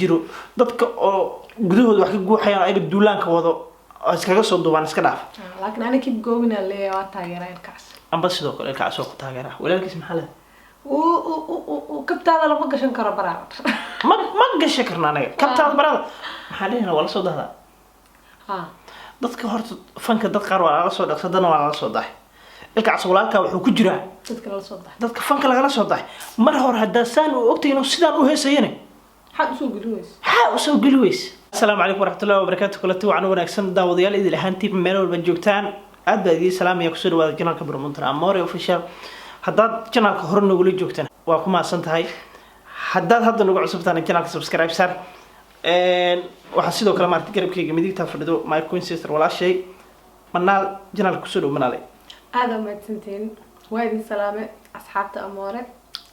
Jiro dadka oo gudahooda wax ka guuxayaan oo ayaga duulaanka wado oo iskaga soo duubaan, iska dhaaf. Laakiin ani keep going aan leeyahay, waa taageeraa Ilkacase. Amba sidoo kale Ilkacase oo ku taageera. Walaalkiis maxaa leedahay? Kabtaada lama gashan karo, baraa. Ma gashan karna anaga kabtaada barada. Maxaa dhehina? Waa la soo dahdaa. Ha. Dadka horta fanka dad qaar waa lala soo dhaqsa, dadna waa lala soo dahay. Ilkacase walaalkaa wuxuu ku jiraa dadka lala soo dahay. Dadka fanka lagala soo dahay. Mar hore haddaa saan uu ogtay inuu sidaan u heesayane, maxaad usoo gelin weysa? Maxaa usoo geli weyse? Asalaamu calaykum waraxmatullahi wabarakaatu. Kulanti wacan wanaagsan, daawadayaal idil ahaantiin meel walba joogtaan, aad baa idiin salaamaya. Kusoo dhawaada channelka Promoter Amore Official. Haddaad channelka hore nogula joogtaan, waa ku mahadsan tahay. Haddaad hadda nagu cusubtaan, channelka subscribe saar. Waxaa sidoo kale maarata garabkayga midigtaa fadhido my queen sister, walaashay Manaal. Channelka kusoo dhow, Manaale. Aada umahadsantihiin, waa idin salaame asxaabta Amoore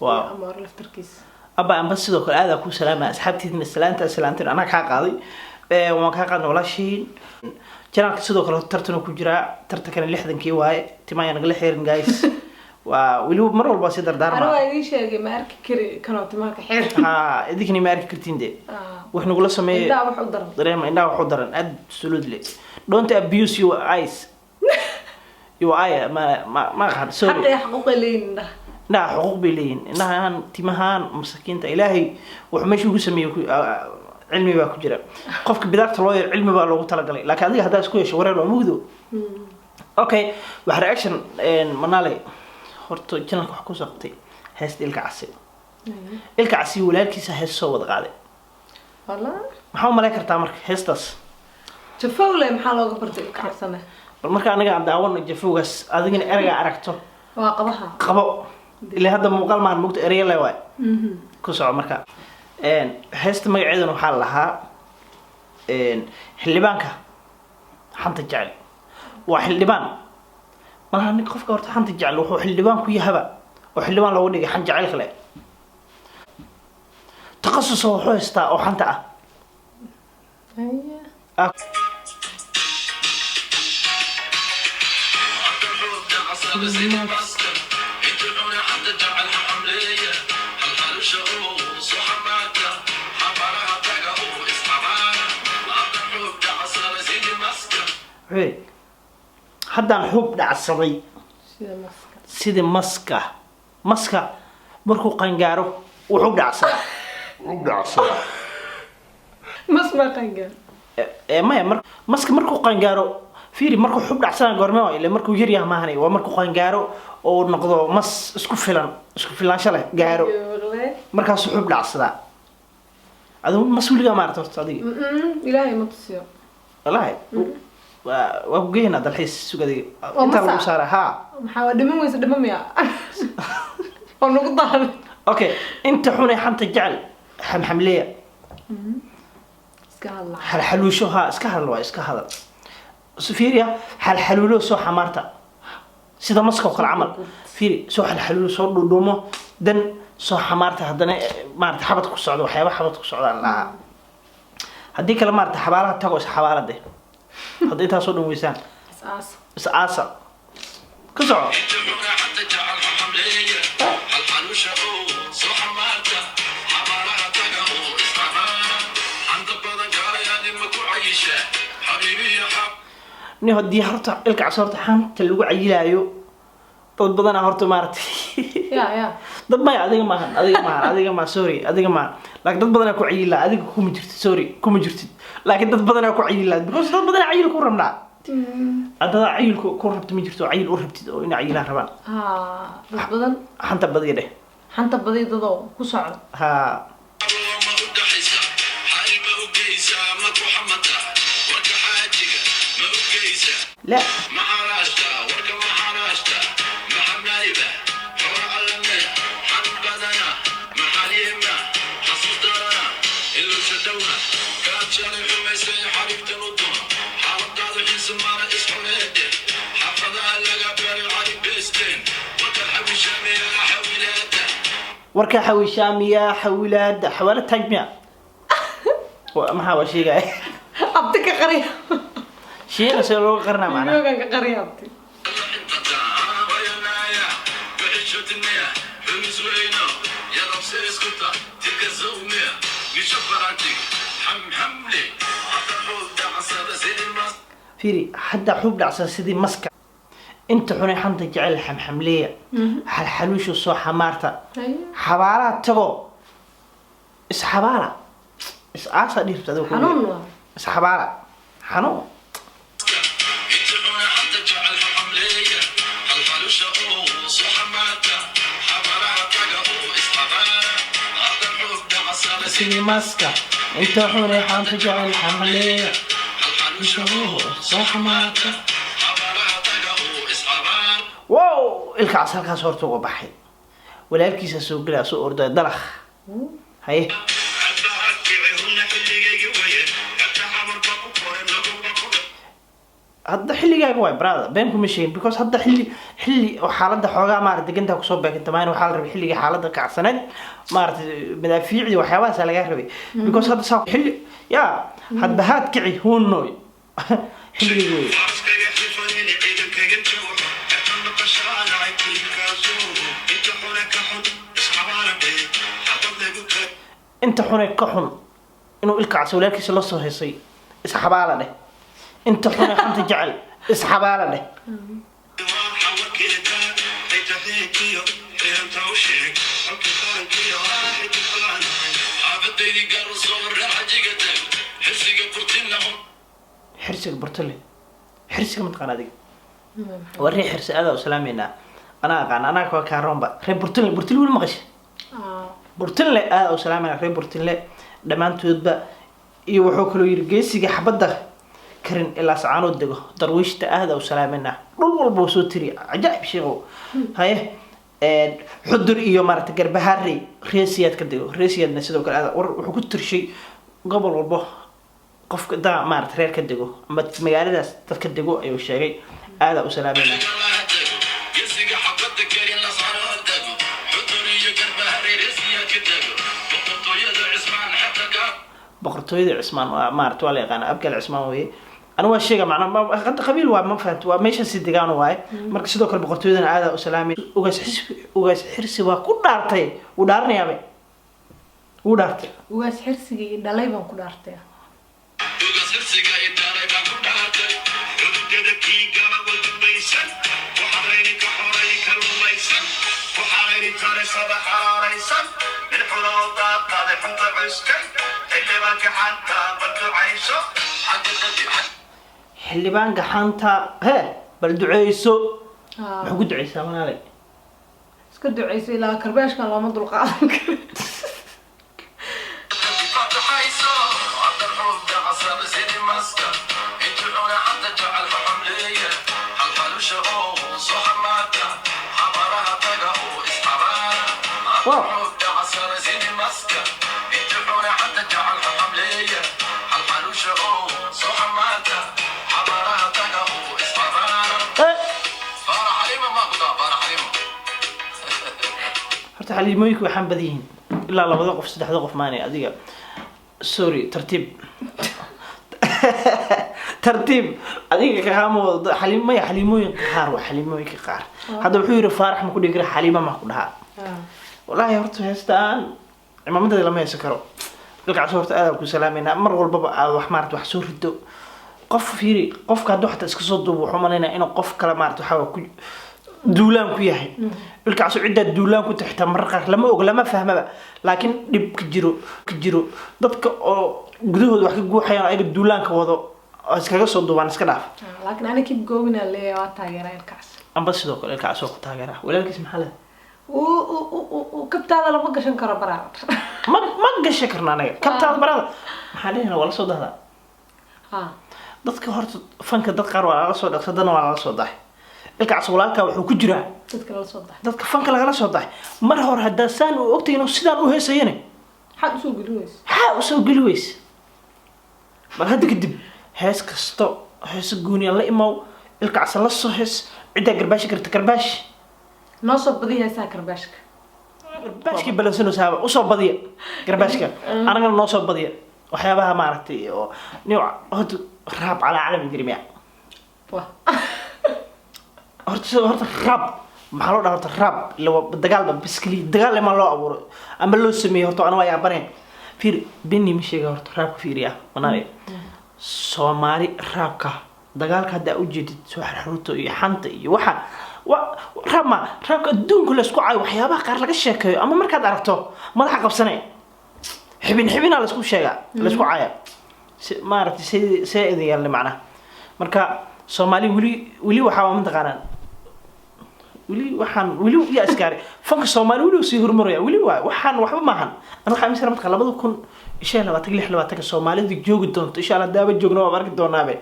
Wow. iyo Amoore laftarkiisa. Abba, amba sidoo kale aadaa ku salaama. Asxaabtiidna salaanta salaantiin anaa kaa qaaday. Waan kaa qaadna walaashiin. Channelka sidoo kale tartan ku jiraa, tartankana 60-kii waaye. Timaaya nagala xirin, guys. Waa weliba mar walba si ani dardaarma. Waa idiin sheegay, ma arki kari kanoo timaha ka xir. Ha, idinkani ma arki kartiin de wax nagula sameeye. Indhaha wax u daran. Dareema indhaha wax u daran. Absolutely, don't abuse your eyes, your eye. Ma aqaan, sorry. Xaqii xaquuqay leeyihin indhaha. Indhaha xuquuq bay leeyihin. Indhahaan, timahaan masakiinta Ilaahay wuxuu meesha ugu sameeyey cilmi baa ku jira. Qofka bidaarta loo yeero cilmi baa loogu talagalay, laakiin adiga haddaa isku yeesho wareer waa mugdo. Okay, waxa reaction Manale horta channelka wax kusoo qabtay heesta Ilka Casi. Ilka Casi walaalkiisa hees soo wada qaaday. Wala. Maxaa u malayn kartaa marka heestaas? Jafowle maxaa looga bartay Ilka Casane? Bal marka aniga aan daawano jafowgaas, adigana ereyga aragto. Waa qabaha. Qabo ilaa hadda muuqaal maahan mugto, ereya le waay. Ku soco. Marka heesta magaceeduna waxaa la lahaa Xildhibaanka Xanta Jecel. Waa xildhibaan malaha nin qofka horta xanta jecel wuxuu xildhibaan ku yahaba oo xildhibaan looga dhigay xan jecel kale takhasus oo wuxuu haystaa oo xanta ah. Haya. Ah. Wuxuu yidhi, haddaan xuub dhacsaday sida maska. Sidii maska. Maska markuu qangaaro wuxuu dhacsadaa. Mas ma qangaar? Maya, mar maska markuu qangaaro, fiiri, markuu xub dhacsana goorme waa? Ile markuu yar yahay maahane, waa markuu qangaaro oo noqdo mas isku filan, isku filaansho leh gaaro, markaasuu xub dhacsadaa. Adigu mas weligaa maarata horta adiga? Ilaahay ma tusiyo. Wallaahi waa ku geynaa dalxiis, sug adiga. Oo intaa masa? Lagu saara ha. Maxaa waa dhiman weysa? Dhima miya oo nagu daaday? Okay, inta xunay xanta jecel xamxamleya. Iska hadla. Xalxaluusho ha, iska hadal, waa iska hadal. Fiiriya, xalxaluulo soo xamaarta sida maska oo kale camal. Fiiri, soo xalxaluulo, soo dhudhuumo, dan soo xamaarta. Haddana maarata xabad ku socdo, waxyaaba xabad ku socdaan lahaa. Haddii kale maarata xabaalaha tago, is xabaala de hadda intaasoo dhan weysaan. Is-aas. Is aasa. Ku soco. Nin haddii horta Ilkacas horta xanta lagu cayilaayo, dad badanaa horta maaragtay. Ya. Dad, maya, adiga maahan, adiga maahan, adiga maahan, sorry, adiga maahan, laakiin dad badanaa ku cayili lahaa. Adiga kuma jirtid, sorry, kuma jirtid, laakiin dad badanaa ku cayili lahaa, because dad badanaa cayil ku rabnaa. Dadaa cayil ku rabta ma jirto oo cayil u rabtid oo ina cayilaan rabaan? Ha, dad badan. Xanta badiya dheh. Xanta badi dadoo ku socdo. Ha. La. Warka xawishaamiya xawilaada xawaala taag miya? Maxaa waa sheegaya? Abti ka qariya. Shiina see looga qarinaa macnaha? Videogan ka qariya, abti. Fiiri, hadda xuub dhacsan sidii maska, inta xunay xanta jecel xamxamleeya, xalxaluusha soo xamaarta, xabaalaha tago, isxabaala, is-aasa dhirta adigo. Xanuun waa. Isxabaala, xanuun. Sidii maska, inta xunay xanta jecel xamxamleeya, soo xamaarta. Wow, Ilkaas halkaas horta uga baxay, walaalkiisa soo gelaa, soo ordaya, dalakh. Haye. Hadda xilligaaga waay, brother, been kuma sheegin, because hadda xilli oo xaaladda xoogaa maarata degantaa kusoo beekanta maan. Waxaa la rabay xilligii xaaladda kacsaneed, maarata, madaafiicdii, waxyaabahaasa lagaa rabay, because hadda saa xilli ya hadba haad kici huunooy, xilligii wey. Inta xunay ka xun inuu Ilkaas walaalkiisa la soo hesay, isxabaala dheh. Inta xunay xanta jecel, isxabaala dheh. Xirsiga Burtale, xirsiga mataqaan adiga? Waa ree Xirsi, aadaa u salaameynaa. Anaa aqaan, anaa ka kaaroonba ree Burtale. Burtale weli maqasha? Burtinle, aada u salaamayna reer Burtinle dhammaantoodba. Iyo wuxuu kaloo yidhi geesiga xabadda karin ilaa sacaanood dego, darwiishta aada u salaamayna. Dhul walba waa soo tiri, cajaa'ib sheegow. Haye, Xudur iyo maarata Garbaharey, Reesiyaad ka dego, Reesiyaadna sidoo kale aada. War wuxuu ku tirshay gobol walbo qofka daa maarata reer ka dego ama magaaladaas dadka dego ayuu sheegay. Aada u salaamayna. Boqortooyada Cismaan waa maarata, waa la yaqaana, Abgal Cismaan weye. Anigu waa sheega macnaa hadda qabiil waa, ma fahamti, waa meesha si degaan waaye. Marka sidoo kale boqortooyadana aada u salaamay. Ugaas Xisbi, Ugaas Xirsi waa ku dhaartay, wuu dhaaranayaaba, wuu dhaartay. Ugaas Xirsiga iyo dhalay baan ku dhaartay. Xildhibaan gaxanta hee bal duceyso. Muxuu ku duceysaa, walaalay? Iska duceyso, ilaa karbaashkan looma dulqaadan karo. Wow. Eh, horta xaliimooyinku waxaan badan yihiin ilaa labada qof, saddexda qof maanay adiga. Sorry, tartiib tartiib, adiga kaama wado xaliim maya. Xaliimooyinka qaar waa xaliimooyinka qaar. Hadda wuxuu yidhi Faarax ma ku dhihi kara, Xaliima ma ku dhahaa. Wallaahi horta heestaan cimaamadeeda lama heesan karo. Ilkaas horta aadaan ku salaameynaa. Mar walbaba aad wax maarata wax soo rido, qof fiiri, qofka hadduu xataa iska soo duubo, wuxuu malaynaya inuu qof kale maarata waxaa ku duulaan ku yahay. Ilkaas ciddaa duulaan ku tahay xitaa marar qaar lama og, lama fahmaba, laakiin dhib ka jiro, ka jiro dadka oo gudahooda wax ka guuxayaan, ayaga duulaanka wado oo iskaga soo duubaan, iska dhaaf. Laakiin ani keep going aan leeyahay, waa taageeraa Ilkaas. Amba sidoo kale Ilkaas oo ku taageera walaalkiis, maxaa leedahay? Kabtaada lama gashan karo, baraa. Ma gashan karna anaga kabtaada barada, maxaa dhehina? Waa la soo dahdaa. Dadka horta fanka dad qaar waa lala soo dhaqsa, dadna waa lala soo dahay. Ilkaas walaalkaa wuxuu ku jiraa dadka lala soo dahay. Dadka fanka lagala soo dahay. Mar hore haddaa saan uu ogtay inuu sidaan u heesayane, maxaad usoo gelin weysa? Maxaa usoo geli weyse? Bal hadda kadib hees kasto, heeso gooniya la imow. Ilkaas la soo hees, ciddaa garbaashi karta garbaash. Noo soo badiya heesaha karbaashka. Garbaashkii balansanaysaaba usoo badiya garbaashka, anagana noo soo badiya waxyaabaha maaragtay oo nin horta raab calaa calami jirmiya. Wah. Horta horta raab maxaa loo dhaha? Horta raab ila waa dagaalba, biskili dagaal ma loo abuuro ama loo sameeyo? Horta ana waa yaabaneen. Fiir, beni ma sheega horta. Rapka fiiriya manaa Soomaali rapka dagaalka hadda ujeedid soo xarxaruurta iyo xanta iyo waxa rap ma rapka adduunka la isku caayo, waxyaabaha qaar laga sheekeeyo ama markaad aragto madaxa qabsanay, xibin xibinaa laisku sheegaa, laisku caaya si maaragtay see see idin yeelnay macnaha. Marka Soomaali weli weli waxaa waa mataqaanaa, weli waxaan weli yaa iskaare fanka Soomaali weli uu sii horumaraya weli waay. Waxaan waxba maahan. Ana waxaa aaminsan marka 2025, 26 Soomaalida joogi doonto, insha Allah daaba joogno, waaba arki doonaabe,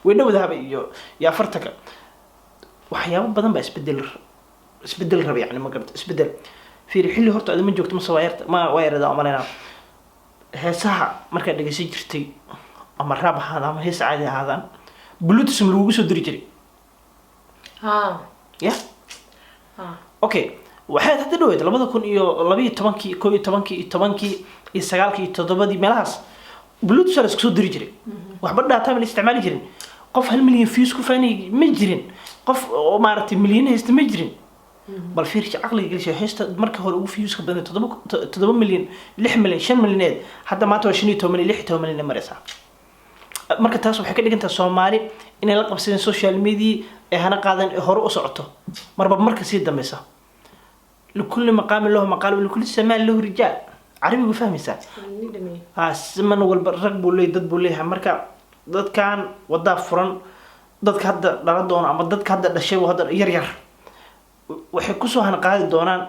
way dhowdahaba iyo 40-ka waxyaabo badan baa isbedel raba yani, ma garata? Isbedel fiiri, xilli horta adima joogto mase waa yarta ma waa yarada umalaynaa. Heesaha markaad dhegeysan jirtay, ama rap ahaada ama hees caadi ahaadaan, Bluetooth ma lagugu soo diri jiray? Ha. Ya. Ha. Okay, waxay hadda dhaweyd 2012-kii, 11-kii iyo 10-kii iyo 9-kii iyo 7-dii meelahaas Bluetooth la isku soo diri jiray. Waxba data ma la isticmaali jirin. Qof 1 milyan views ku faanay ma jirin, qof oo maaragtay milyan haysta ma jirin. Bal fiirki caqliga gelisha, heesta marka hore ugu viewska badan 7 milyan, 6 milyan, 5 milyaneed, hadda maanta waa 15 milyan, 16 milyan maraysaa. Marka taas waxay ka dhigan tahay Soomaali inay la qabsadeen social media ee hana qaadan ee hore u socoto marba marka sii dambeysa. لكل مقام له مقال ولكل زمان له رجال, carabigu fahmaysaa? Ni dhameeyey. Ha, siman walba rag buu leeyahay, dad buu leeyahay. Marka dadkan wadaa furan, dadka hadda dhalan doono ama dadka hadda dhashay oo hadda yar yar waxay kusoo hana qaadi doonaan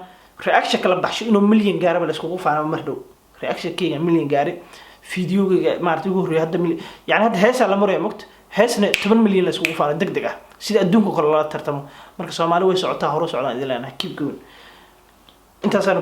reaction kala baxsho inuu milyan gaaraba la iskugu faanaba mar dhow. Reaction-kayga milyan gaari, videogayga maarata ugu horreeya hadda milyan, yani hadda heesaa la maraya mogta, heesna 10 milyan la iskugu faano deg deg ah, sida adduunka kale lala tartamo. Marka Soomaali way socotaa, hore u socdaan idin leenahay. Keep going. Intaasaan.